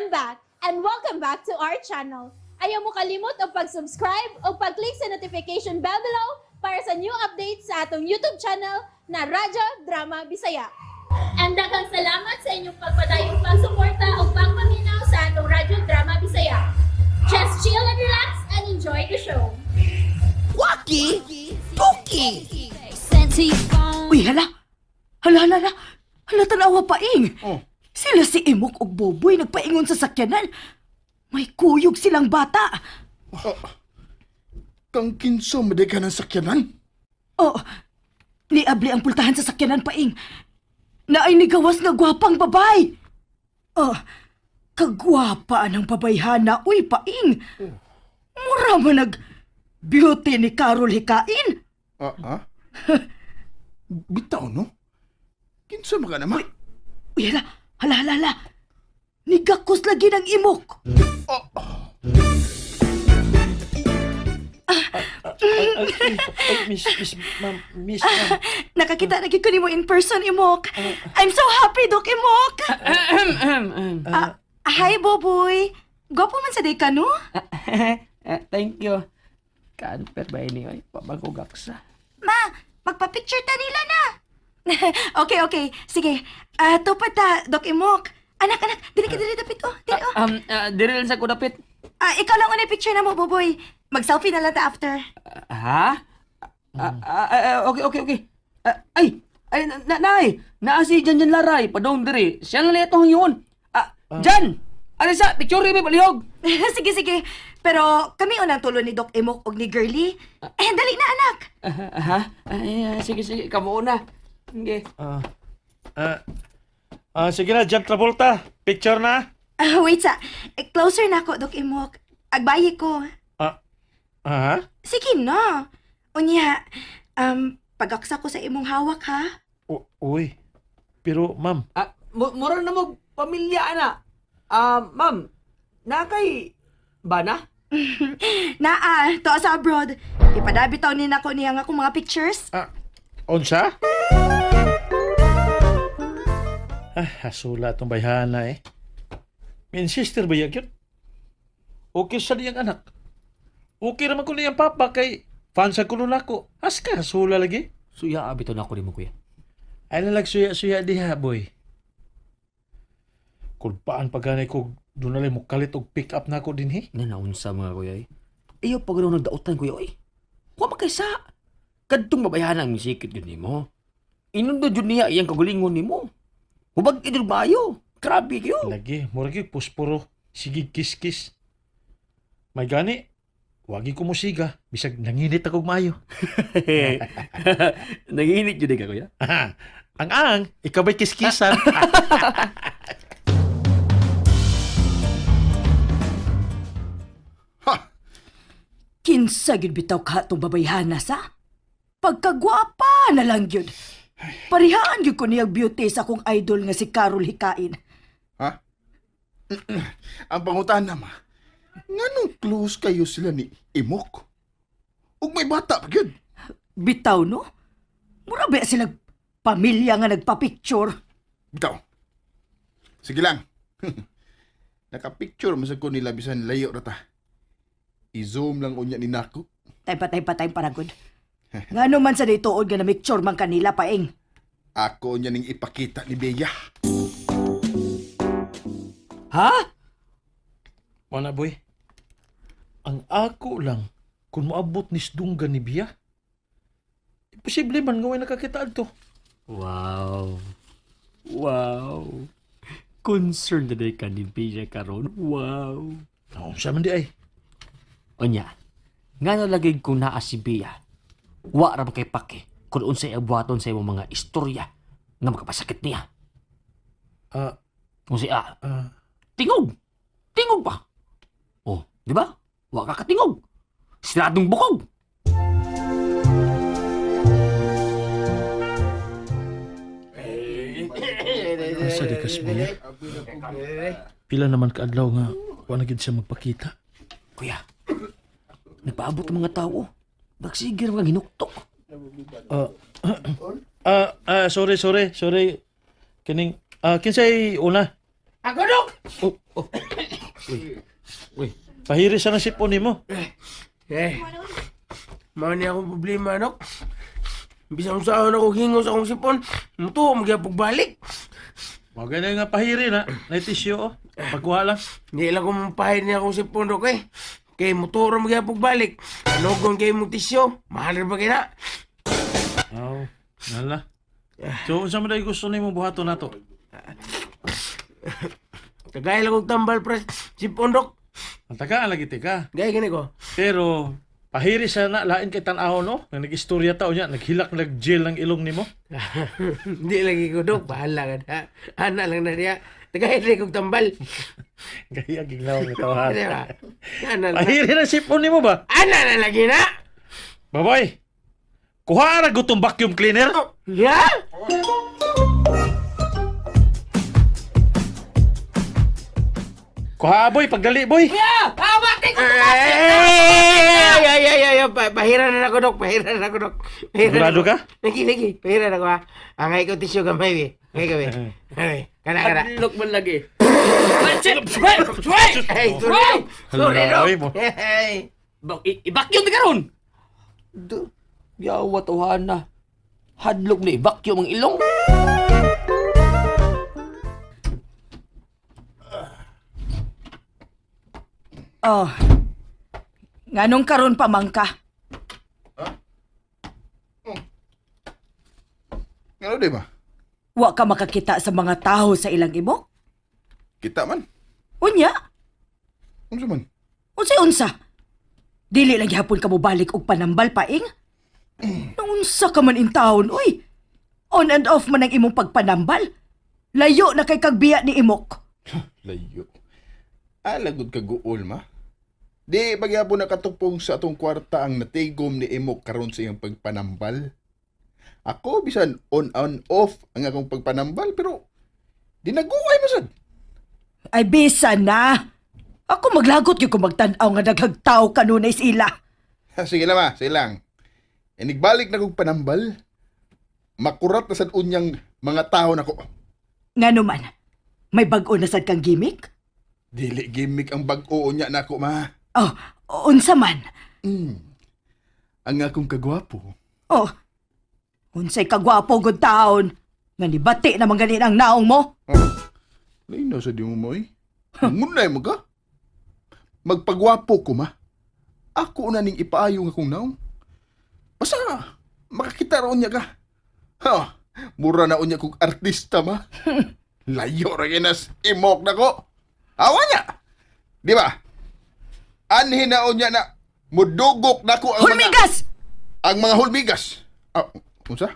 I'm back and welcome back to our channel. Ayaw mo kalimot og pag-subscribe o pag-click sa notification bell below para sa new updates sa atong YouTube channel na Radyo Drama Bisaya. And daghang salamat sa inyong pagpadayong pagsuporta o pagpaminaw sa atong Radyo Drama Bisaya. Just chill and relax and enjoy the show. Waki! Tuki! Uy, hala! Hala, hala, hala! Hala, tanawa paing! Oh. Sila si Imok ug Boboy nagpaingon sa sakyanan. May kuyog silang bata. Kang kinso maday ka ng sakyanan. Oh, niabli ang pultahan sa sakyanan paing. Naay nigawas nga gwapang babay. Oh, kagwapa ang babayhana, uy paing. Mura man nag beauty ni Carol Hikain. Ah, ah? Bitaw, no? Kinso man ka naman? Uy, hala, hala, hala, hala. Nigakos lagi ng imok. Ay, miss, miss, ma'am, miss, ma'am. Nakakita na gyud ko nimo in person, Imok. I'm so happy, Dok Imok. Ah, hi, Boboy. Gwapo man sa day ka, no? Thank you. Kanper ba ini ay pabagugaksa. Ma, magpa-picture ta nila na. Okay, okay. Sige. Ah, tupad ta, Dok Imok. Anak, anak, dili ka dili dapit oh. Dili oh. Diri lang sa kudapit. Ah, ikaw lang una picture na mo, Boboy. Mag-selfie na lang ta after. Ha? Okay, okay. Ay, ay, na, nay, naa si Jan Jan Laray, padong diri. Siya na itong yun. Ah, Jan! Ano sa, picture mi palihog. Sige, sige. Pero kami unang tulo ni Doc Imok og ni Girlie. Eh, dali na, anak. Ha? Ay, sige, sige, kamo una. Sige. Ah, ah, sige na, John Travolta. Picture na. Ah, wait sa. Eh, closer na ako, Doc Imok. Agbayi ko. Ah, ah, Sige na. Unya, pagaksa ko sa imong hawak ha. Uy. Pero, ma'am, Ah, mura na mo pamilya ana. Ah, ma'am, na kay bana? Naa, to sa abroad. Ipadabi taw ni nako niya nga akong mga pictures. Ah, unsa? Ah, hasula itong bayhana eh. Min sister ba yun? Okay sa niyang anak. Okay naman ko niyang papa kay fan sa kulo nako. Aska, hasula lagi. Suya abito na ako nimo, kuya. Ay nalag suya-suya diha, boy. Kulpaan pa ganay ko dunalay mo kalit og pick up nako dinhi. Na naunsa mga kuya eh. Iyo pag ano nagdaotan kuya oy. Wa man kay sa kadtong babayhan ang misikit yun nimo. Inundo jud niya iyang kagulingon nimo. Hubag idol maayo. Grabe kayo. Lagi, murag gyud pusporo. Sige kiss-kiss. May gani, wagi ko musiga bisag nanginit akog maayo. Nanginit jud ka, kuya. Ang ang, ikaw ba'y kiskisan? Ha! Kinsa gyud bitaw ka tong babayhana sa? Pagkagwapa na lang gyud. Parihaan gyud ko niyang beauty sa akong idol nga si Carol Hikain. Ha? Ang pangutan na, ma. Nganong close kayo sila ni Imok? Ug may bata pa gyud. Bitaw no? Mura ba sila pamilya nga nagpa-picture? Bitaw. Sige lang. Naka-picture man sad ko nila bisan layo ra ta. I-zoom lang unya ni nako. Tay patay patay paragod. Ngano man sa dituod nga na-picture man kanila paing. Ako unya ning ipakita ni Bea. Ha? Mana boy, ang ako lang kung moabot ni Sdunggan ni Bia. Imposible man nga way nakakita to. Wow. Wow. Concerned na ka ni Bea karon. Wow. Naunsa man di ay. Unya, nga na lagi kung naa si Bea, wa ra ba kay pake kung unsay abuhaton sa imong mga istorya nga makapasakit niya. Ah, Kung si ah, ah, tingog. Tingog pa. Oh, di ba? Wa ka katingog. Siradong bukog. Asa di ka si Bia? Pila naman kaadlaw nga wa na gid siya magpakita. Kuya, nagpaabot ang mga tao. Bagsigir mga ginuktok. Ah, ah, ah, sorry, sorry, sorry. Kining, ah, kinsay una? Ako, Dok! Oh, oh. Uy. Uy, pahiri sa ng sipon nimo. Eh, mao ni akong problema, Dok. Bisan saan ako hingos akong sipon, mutuo magyapog balik. Mao gani nga pahiri na, na tissue oh. Pagkuha lang. Hindi lang ko mapahid niya akong sipon, Dok, eh. Kay mutuo ra magyapog balik. Anugon kay mong tisyo, mahal ra ba kay na? Oh, nala. So unsa man day gusto nimo buhaton nato? Tagay lang kong tambal pres sipon, Dok. Ang tagaan lagi tika. Gaya gani ko. Pero pahiri sa na lain kay tan-awon no. Nga nag-istorya ta unya, naghilak nag-gel ang ilong nimo. Hindi lagi ko, Dok. Bahala ka na. Ana lang na niya. Tagay lang kong tambal. Gaya gignaw ni tawahan. Di ba? Ana lang. Pahiri na sipon nimo ba? Ana na lagi na! Baboy. Kuha ra gutong vacuum cleaner. Ya? Kuha boy, pagdali boy. Ay, ay, ay, ay, ay, pahira na ako, Dok. Pahira na ako, Dok. Pahira na Sigurado ako. ka? Lagi, lagi. Pahira na ako, ha. Angay ko tisyo gamay, eh. Angay kami. Ay, kana, kana. Hadlok man lagi. Ay, sorry, Dok. Sorry, Hala, Dok. oy, mo. Ay. I-vacuum na karon. Yawa tawhan na. Hadlok na i-vacuum ang ilong. Oh. Nganong karon pa man ka? Ngano di ba? Wa ka makakita sa mga tao sa ilang imok? Kita man. Unya, Unsa man? unsay unsa? Dili lang gihapon ka mobalik og panambal paing? Naunsa ka man in taon, uy. On and off man ang imong pagpanambal. Layo na kay kagbiya ni imok. Layo. Alagod ka guol ma. Di pagyapon nakatupong sa atong kwarta ang natigom ni Imok karon sa iyang pagpanambal. Ako bisan on on off ang akong pagpanambal pero dinaguay man sad. Ay bisa na. Ako maglagot gyud ko magtan-aw nga daghang tao kanunay sa ila. Sige lang ma, sige lang. Inigbalik na kong panambal. Makurat na sad unyang mga tao nako. Ngano man, may bag-o na sad kang gimmick? Dili gimmick ang bag-o unya nako ma. Oh, unsa man? Ang akong kagwapo. Oh, unsay kagwapo gud taon. Nga nibati na man gani ang naong mo. Lino sa di mo mo eh. Ngunay mo ka. Magpagwapo ko ma. Ako na ning ipaayo nga akong naong. Basta makakita ra unya ka. Ha, mura na unya kog artista ma. Layo ra ginas imok na ko. Awa niya. Di ba? Anhin na unya na mudugok na ko ang mga Hulmigas! ang mga hulmigas. Ah, unsa?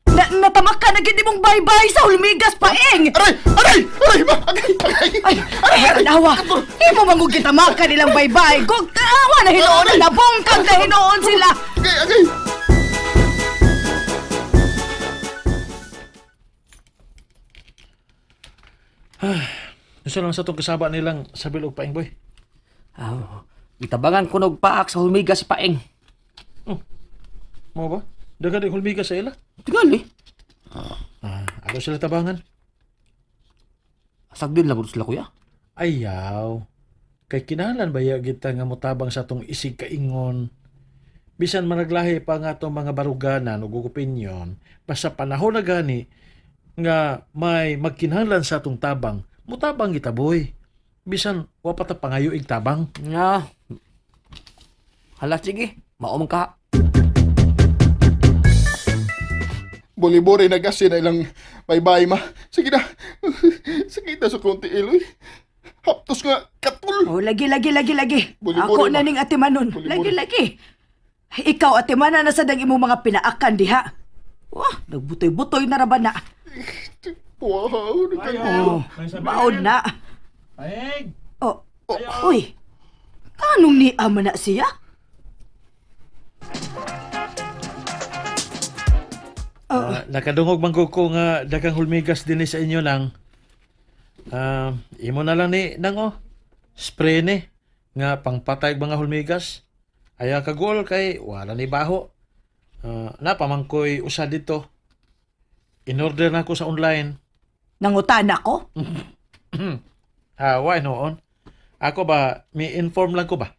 Na natamak ka na gid mong bye-bye sa hulmigas paeng. Aray! Aray! Aray! Ma! Agay! Agay! Ay, ay, awa. Imo man gud gitamakan nilang bye-bye. Gug awa na hinuon na nabungkag na hinuon sila. Agay! Agay! Unsa lang sa tong kasaba nilang sabil og paing boy? Aw, gitabangan ko og paak sa hulmigas si Paeng. Mo ba? Daghan og hulmigas sa ila. Tingali. Ah, ako sila tabangan. Sagdin lang gud sila kuya. Ayaw. Kay kinahanglan ba ya kita nga motabang sa atong isig kaingon? Bisan managlahi pa nga atong mga baruganan ug opinyon, basta panahon na gani nga may magkinahanglan sa atong tabang, mutabang kita boy. Bisan wa pa ta pangayo ig tabang. Nga. Hala sige, mao man ka. Buli-buri na kasi na ilang baybay ma. Sige na. Sige na sa konti iloy. Haptos nga katul. Oh, lagi lagi lagi lagi. Buli-buli, Ako na ma. ning ate Manon. Buli-buli. Lagi lagi. Ikaw ate Manon na sad ang imong mga pinaakan diha. Wah, nagbutoy-butoy na ra ba na? Wow, nagkagulo. Oh, maon na. Paing! Oh, uy. Kanong ni ama na siya? Ah, nakadungog man ko ko nga daghang hulmigas dinhi sa inyo lang. Ah, imo na lang ni nang oh. Spray ni nga pangpatay og mga hulmigas. Ayaw kagol kay wala ni baho. Ah, napamangkoy usa dito. In-order na ko sa online. Nangutan ako? Ah, why noon? Ako ba, may inform lang ko ba?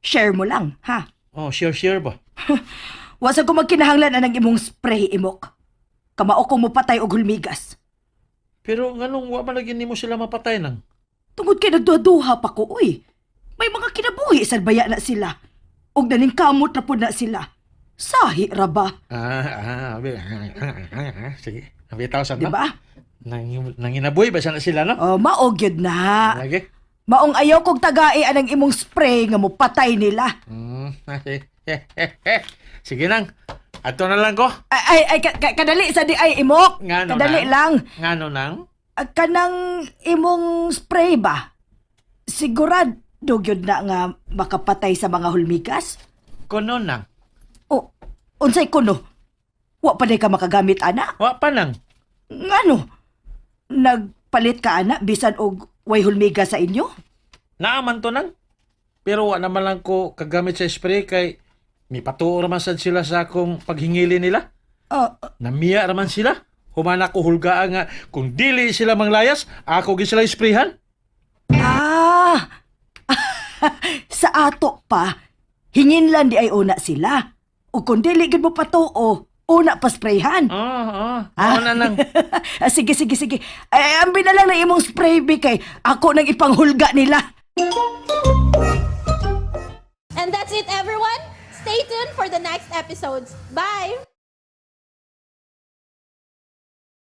Share mo lang, ha? Oh, share share ba? Wasa ko magkinahanglan anang imong spray, Imok. Kamao kong mupatay og hulmigas. Pero nganong wa man lagi nimo sila mapatay nang? Tungod kay nagduha-duha pa ko, uy. May mga kinabuhi sa baya na sila. Og naning kamot na pud na sila. Sahi ra ba, Ah, ah, abi, sige. Bitaw sa di no? ba? Nang, nanginabuhi ba siya na sila no? Oh, mao gyud na. Lagi. Maong ayaw kog tagai anang imong spray nga mupatay nila. Sige. Sige nang. Ato na lang ko. Ay, ay, ay kadali sa di ay Imok. Ngano Kadali nang? lang. Ngano nang? Ah, kanang imong spray ba? Sigurado gyud na nga makapatay sa mga hulmigas? Kuno nang. O, unsay kuno? Wa pa day ka makagamit ana? Wa pa nang. Ngano? Nagpalit ka ana bisan og way hulmigas sa inyo? Naaman to nang. Pero wa naman lang ko kagamit sa spray kay mipatuo raman sad sila sa akong paghingili nila. Ah, Namiya raman sila. Humana ko hulgaan nga kung dili sila manglayas, ako gi sila isprayhan. ah. Sa ato pa, hinginlan di ay una sila. O kung dili gid mo patuo, una pa sprayhan. Ah, ah. Ah. na nang. Ah, sige, sige, sige. Ay, ambi na lang na imong spray, Bi, kay ako nang ipanghulga nila. And that's it, everyone. Stay tuned for the next episodes. Bye!